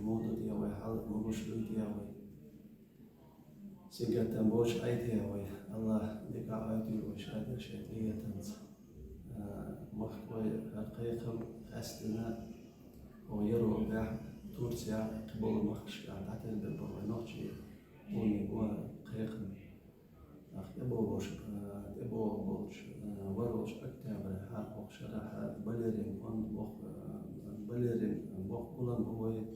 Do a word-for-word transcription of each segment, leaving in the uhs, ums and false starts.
Муха ду те вай хьал, могуш ду те вай. Сингаттам бош Ӏай те вай. Аллах дика Ӏайтур вай шада шайтӀиятанца. Махкой хӀар кхайкам хастина, о яро бяхь Турция кхибола махкашка дӀатер бе бала нохчи уни гуа кхайкам. Ах, тӀебогӀуш, а, тӀебогӀу болчу, а, варалчу октябрь хьа, оху шарахь Балерин он бох, а, Балерин бох гулам бу вай.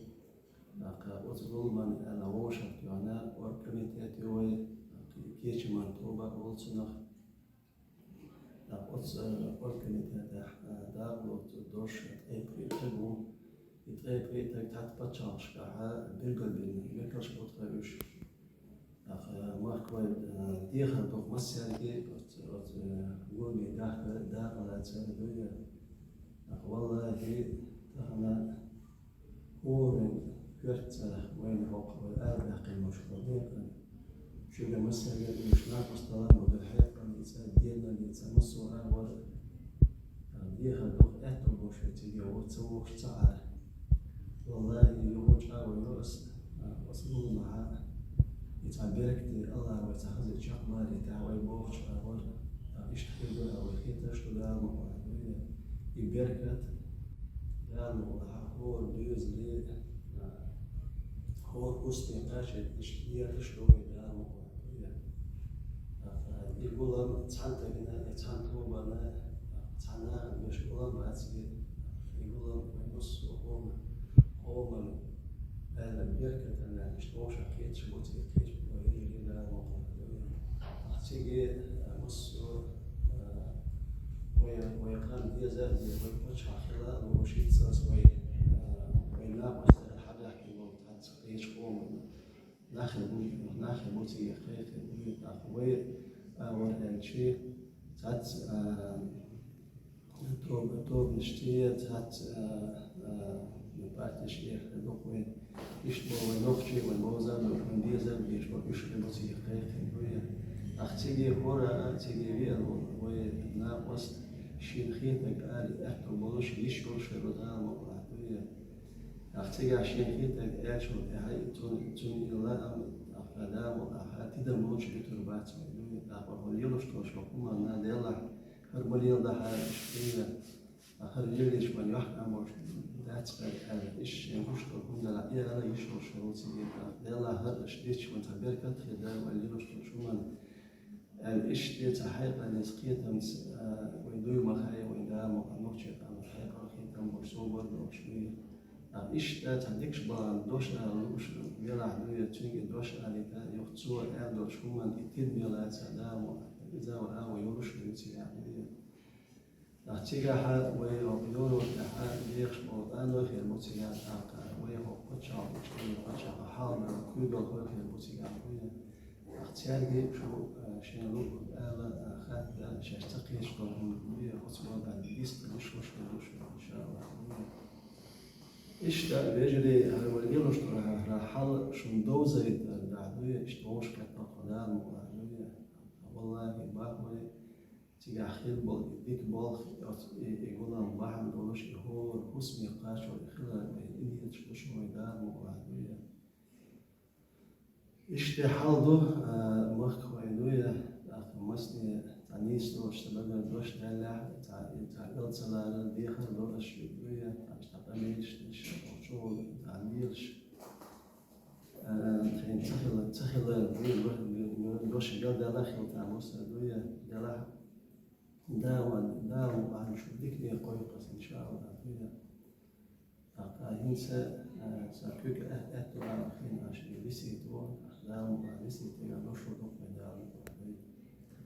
Ах, оцу гуламан аьлла вовшах йоьхна оргкомитет ю вай, ах, кечаман тоба олу цунах. Ах, оцу, а, оргкомитетехь, а, дакъалоцу дош ткъе пхийтта бу. И ткъе пхийтта тӀат пачхьалкхашкахьа билгалбина векалш бу тхан уьш. Аха, махкой, а, дехар доху массаьрга оцу, оцу, а, гуламе дахка дакъалаца дуй. Аха, валлахи, тахана хӀора коьртца вайна хӀокху вай арабаьккхина муш хӀокху декъана. Шуьга массаьрга уьш накъосталла ма ду хьекъаллица, денналлица, массо а агӀор. Дехар доху аьтту бохуш цига ву ца вохуш ца Ӏара. Валлахи, юха чӀагӀо йо ас, ас гуламахьа. И цхьа беркате Аллах вай ца хаза чекхбаре тӀехь вай бохучу агӀор. Иштта хир ду вай хеташ ду Дала мукъ лахь дуй. И беркат Дала мукъ лахь хӀора доьзале, хӀора хӀусте кхача иштта леташ ду вай Дала мукъ лахь дуй. И гулам цхьана тагана, я цхьана тобана, цхьана нахана беш гулам бац и. И гулам вай массо а гӀома, гӀоман, аьлла, беркатана, иштта вовшах кхеташ бу цига кхеташ бу вай хӀижаре Дала мукъ лахь дуй. Ах, цига, а, массо а, а, вай, вай къам деза а деза, вай пачхьалкх хила а луш, хӀинца ас вай, а, вай накъостара хьабаьхкина болу цхьацца кхечу къомана. Нахе бу, нахе бу цига кхайкхина дуй, тӀаккха вай, а, вара аьлчи, цац, а, тоб-, тобанаш те, цац, а, а, партеш эхь дукха вай. Иштта бо вай нохчий, вай бовзар доккхун дезар деш, вай уьш хила бу цига кхайкхина дуй. Ах, цига хӀора, цига веана волу вай накъост шина хетаг али аьтту болуш, йиш йолуш хир бу Дала мукъ лахь дуй. Ах, цигахь шен хетарг аьллачул тӀаьхьа цунна, цунна и лаам, ах, Дала мукъ лахь, тидам болчу битур бац вай дуй. Ах, вай хӀун лелош долуш вай хӀуманна, делахь, хӀара ма леладахьара, иштта, ах, хӀара лелийча вайн йохкам болуш дац кхаьра аьлла, иштта шен гуш долу хӀума делахь, и ала йиш йолуш вай ву цига. Ах, делахь, хӀара аша дечча вайн цхьа беркат хир дара вай лелош долуш хӀуманна. Аьлла, иштта цхьа хьекъаллица кхетамца, а, вай дуй ма хаьа, вайн Дала мукъ лахь, нохчийн къаман хьекъал кхетам болуш, собар долуш дуй. Ткъа иштта цхьа дикаш бахьана дош ала лууш велахь дуй, цуьнга дош алийта, юха цо аьлла долчу хӀуманна и тидаме лаца Дала мукъ лахь, иза ван а ван йолуш дуй цигахь дуй. Ткъа цигахьа вай хӀокху Европехьа дехаш болу къаной хир бу цигахь, тӀаккха вай хӀокху пачхьалкхашкахь, пачхьалкхан хьалабевлла куьйгалхой хир бу цигахь дуй. Ткъа цаьрга шу, а, шайн луъург ала, а, хатта, шаьш ца кхеташ долу хӀума дуй, оцу бохург дисталуш, луш хир ду шу, иншааллахӀ. Иштта, вежарий, хӀара вай лелош долу хӀара хьал шуна довзийтар дахь дуй, иштта вовшахкхетта кху Дала мукъ лахь дуй. ВаллахӀи, бакъ вай, цигахь хир болу и дика болх, оцу и, и гулам бахьана долуш, и хӀора хӀусаме кхачо и хилар вай и ниеташ ду шуна вай Дала мукъ лахь дуй. Иштта хьал ду, а, махкахой дуй, тӀаккха масне цхьа нийса долуш ца багара дош даьллехь, цхьа, цхьа галцалара дехар до аш шуьга дуй, тӀаккха цхьа къамелаш деш, чӀогӀа цхьа лелаш. А, тхайна ца хила, ца хила дуй, дош галдала хила тӀаьхьа муса дуй, делахь, Дала, Дала ван шу дика бен кхойкху ас, иншааллахӀ, дуй. ТӀаккха хӀинца, а, сан куьг а-, аьтту ала хин аша висийта вон, Дала мукъ лахь висийтарг дош ду-кх вай Дала мукъ лахь.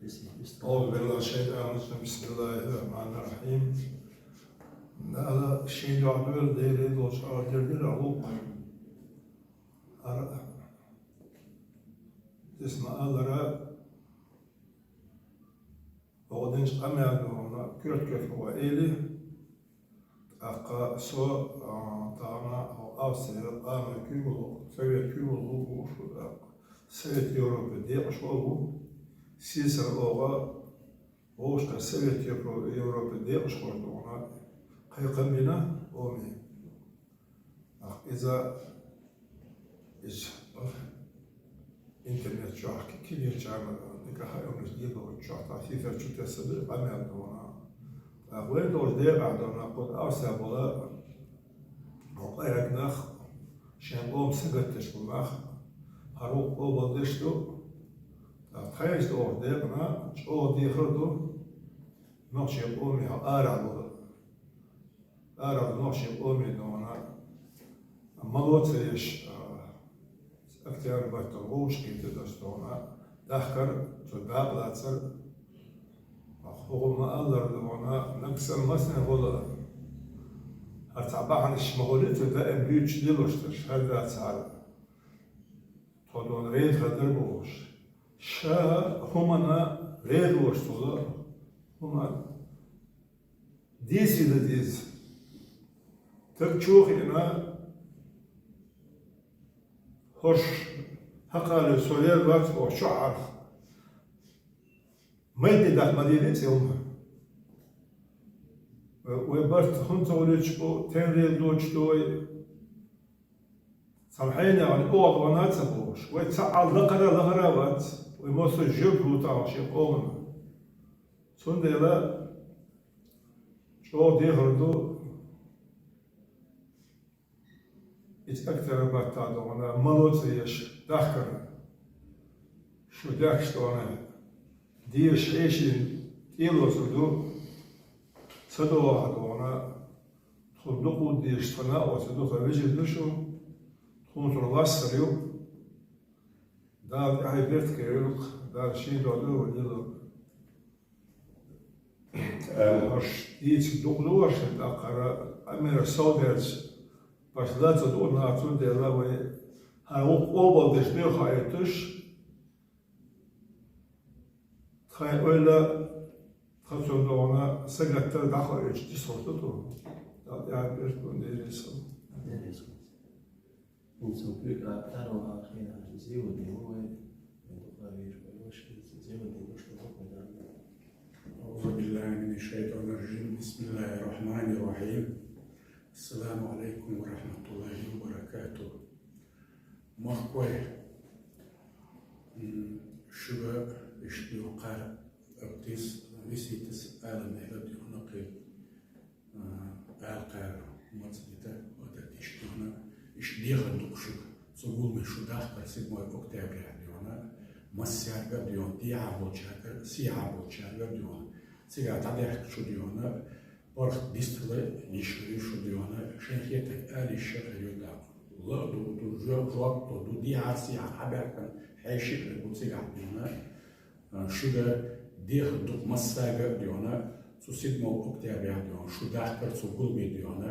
Висийта, висийта. أعوذ بالله من الشيطان الرجيم. بسم الله الرحمن الرحيم. Дала шен дуьхьа дуьйла, Деле долчу агӀор дердира гӀуллакх. ХӀара, дисма алара, оха динчу къамел дохуна коьрта-коьрта ваийли, тӀаккха со, а, тахана Австрия, къамел куьйгалла, совет куьйгалла ву, тӀаккха Совет Европе декъашхо ву, сийсара оха вовшахкхетта Совет Европе декъашхо дохуна кхайкхам бина, оми. Ах, иза Интернет чохь кхин кегийчарна дика хьаоьхуш дебагӀачохь тӀаккха хьийзар чу тесса бира къамел дона. ТӀаккха вай долчу декъахь дона кху Австрия болу хӀокху къаьргнах шайн къоман сагатдеш бу нах, хӀара вукху къобалдеш ду. ТӀаккха тхайша долчу декъана чӀогӀа дехар ду нохчийн къоме хьо арахь болу. Арахь нохчийн къоме дона, мало ца еш, а, октябрь баттал вовшахкхетар даш дона, дахкар, цо дакъалацар, хӀума ма-аллара дона, нагсан масане гӀула. ХӀара цхьа бахьанаш ма хуьлий цо даим буьйцуш лелош дерш, хӀара дац хӀара. Тхо дона гӀеда хадара бохуш. Ша хӀумана гӀеда лош цо, хӀума дийцийла деза. Таг чу хиъна, хӀорш хьакхале со лер вац оха чохь Ӏарх. Майде даккха ма дийли цӀе хӀума. Вай барт хӀунда ца гӀуьлуьйтуш бу, тенрел доцуш ду вай. Цхьана хьенехана оха вана а ца бохуш, вай цхьаъ лакхара лахара а вац, вай массо а жоьпаш ву тахьа шен къомана. Цундела чӀогӀа дехар ду, иза октябрь баттахь дона, мало ца еш дахкар. Шу дехкаш дона, дезаш хьешийн тӀелоцур ду, ца догӀахь дона, тхуна дукха дезаш тхан а оцу духа вежар ду шу, тхуна цунах лассар ю. Дала тӀаьхье беркате йойла, Дала шен дуьхьа дойла вай лело. ХӀорш дийца дукха ду вайшна тӀаккха хӀара къамелаш совдаьлча, башха ца дуьйна, цундела вай хӀара вукху къобалдеш бен хаийтуш, тхайн ойла, тхан цунна догӀана сагатдар дӀахоуьйтуш дисхур ду тхо. Дала тӀаьхье беркате йойла, Дела реза хуьлда. Дела реза хуьлда. ХӀинца вуьйцу а, таро а хенахь зеваде ву вай, вайн дукха вийр вай ваша, зеваде ваш ду хӀокху дан. أعوذ بالله من الشيطان الرجيم. بسم الله الرحمن الرحيم. السلام عليكم ورحمة الله وبركاته. Махкой, м, шуьга иштта юккъара аптис, виситас алам хӀела дихна кхин. Алкхара маца дита, ота тиштона, иш дехар ду шуьга. Цу гуламе шу дахкар седьмой октября дона, массаьрга а дона, дехьа болчаьрга, сехьа болчаьрга а дона. Цигахь дӀадаьхка шу дона, паргӀат дистхила йиш хир ю шу дона, шайн хетарг ала йиш хир ю дакъа. Ла а ду, ду, жо-, жоп а ду, ду, дехьара, сехьара хьабаьхкина хьеший а хир бу цигахь дона. А, шуьга дехар ду массаьрга а дона, цу седьмого октября дона, шу дахкар цу гуламе дона,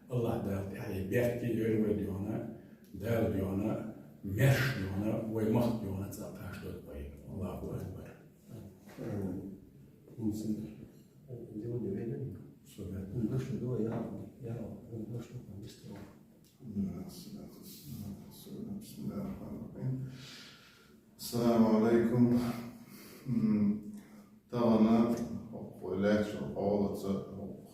АллахӀ Дала тӀаьхье беркате йойла вай дона, Дала дона, маьрша дона, вай махка дона, цӀа кхачдойла вай. АллахӀу акбар. السلام عليكم. М, тахана хӀокху вай лаьттачу хьолаца, хӀокху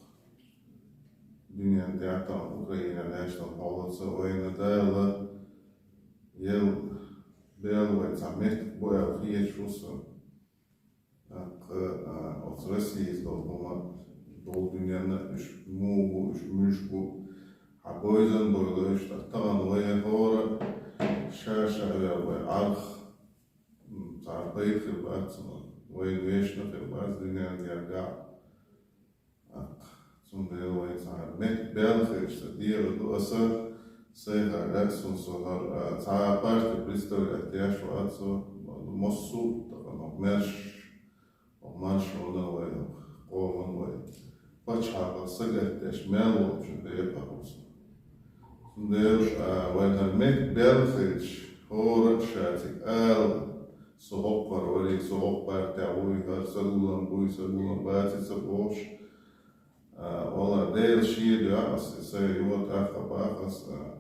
дуьненна тӀехь тахана Украина лаьттачу хьолаца вайна Дала ел бел вай цхьа меттиг бу аьлла хеташ ву со. ТӀаккха, а, оцу Россияца долу хӀума долу дуьненна уьш муха бу, уьш муьлш бу, хьан бойзан бойла уьш, ткъа тахана вай хӀора ша-ша вер вай Ӏарх, м, цхьа пайда хир бац, вайна вешна хир бац дуьненна гергахь. ТӀаккха цундела вай цхьа меттиг баьлла хилча, сан дегӀан ду аса, сайхара лаьа суна со хӀара, а, цхьа а парти представлять деш вац со, массо а тахана маьрша, маршонан вай, къоман вай, пачхьалкх сагатдеш мел волчу декъа ву со. Цундела, а, вайна хӀара меттиг баьлла хилча, хӀора а ша цига ала, со хӀокхура варий, со хӀокху партехь вуй, хӀара сан гулам буй, сан гулам баций ца бохуш, а, валла, Делан шен дуьхьа аса сайн юха тӀаккха баха аса, а,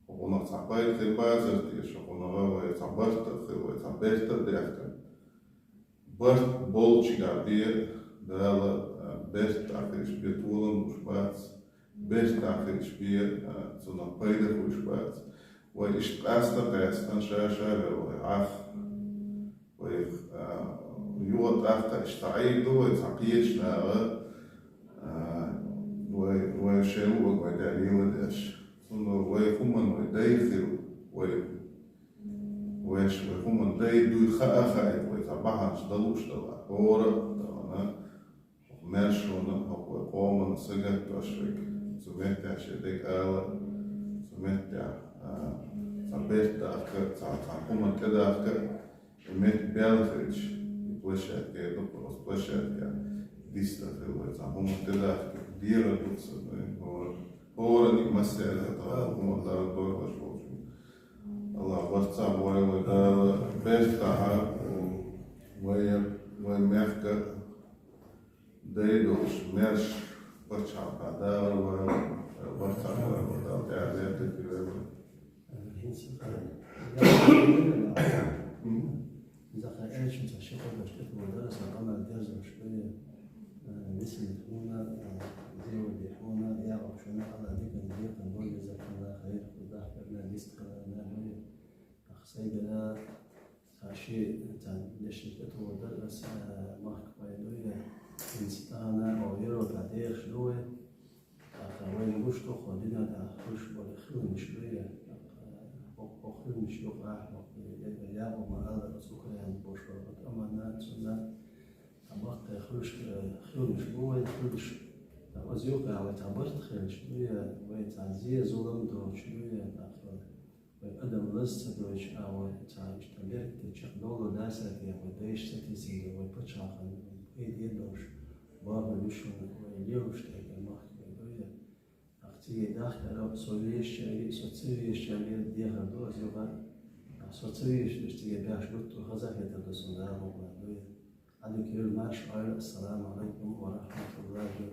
хӀокхунах цхьа пайда хир бацара теша, хӀокхунах вай цхьа барт а хир, вай цхьа берт а бехкина. Барт болчигахь бен Дала, а, берт дӀахилча бен толам луш бац, берт дӀахилча бен, а, цунах пайда хуьлуш бац. Вай иштта къаста-къаьстан ша-ша велла вай Ӏах. Вай, а, юха тӀаккха иштта Ӏийр ду вай цхьа кхеча наха, а, вай, вай шоай луъург вай тӀа леладеш. Цудухьа вай хӀуманна вай дай хила, вай, вай ш-, вай хӀуманна дай дуй хаа хаийта вай цхьа бахьанаш далуш дала. ХӀора а, тахана, хӀокху маьршонна, хӀокху вай къоманна сагатдеш верг, цу меттехь шен дерг ала, цу меттехь, а, цхьа берт дахка, цхьа, цхьа хӀуманна тӀедахка, и меттиг баьлла хилча, и площадка, и дукха оцу площадка дистар хила вай, цхьа хӀуманна тӀедахка, дера ду сан, хӀора, хӀора а массеран а тахана хӀуманна Дала дойла волчу. Аллах барт цхьаъ бойла вай, Дала бертахь, вай, вай мехка дай долуш, маьрша пачхьалкх а дагӀар вайла, барт цхьаъ бойла, Дала тӀаьхьа бертахь хир вай. ХӀинца, иза хьан аьллачун цхьа ши къобаш тӀетоха дара, сан къамел дерзош ду, э, висина хьуна, э, зилади хьуна, яхаш шуна, Алла диканна декъан дойла, иза хьуна хайр, кху дахкарна, дистхиларна, ду. Ах, сайгара, цхьа ши, цхьа дешнаш тӀетоха дара, аса, э, махка пайда ду, я, хӀинца тахана, о, Европа дехаш ду вай. ТӀаккха вайна гуш ду, хӀокху динан тӀехь хуьлуш болу хиламаш ду, я, тӀаккха хӀокху хиламаш юкъахь, хӀокху, я, я, я, ма аллара, оцу Украина бош болу, оцу Оманна, цунна, тӀаккха баккхий хуьлуш, э, хиламаш бу вайна хуьлуш, тӀаккха оцу юкъахь вай цхьа барт хилча ду, я, вай цхьа зе, зулам доцуш ду, я, тӀаккха вай адам лаза ца дойтуш, а вай цхьа иштта лерг де чекхдолу дацара те, вай дайша ца тесира, вай пачхьалкхана пайде долуш, бахьана ду шуна, вай лелош дерг махка вай ду, я. Ах, цига дахкара, со вешачаьрга, со ца вешачаьрга дехар ду аса юкъа. Ах, со ца вешачаьрга цига баьхьаш гуттар хаза хетар ду суна, Дала мукъ лахь, ду я. Ӏадика йойла, марша Ӏойла. Ассаламу Ӏалайкум ва рахьматуллахӀи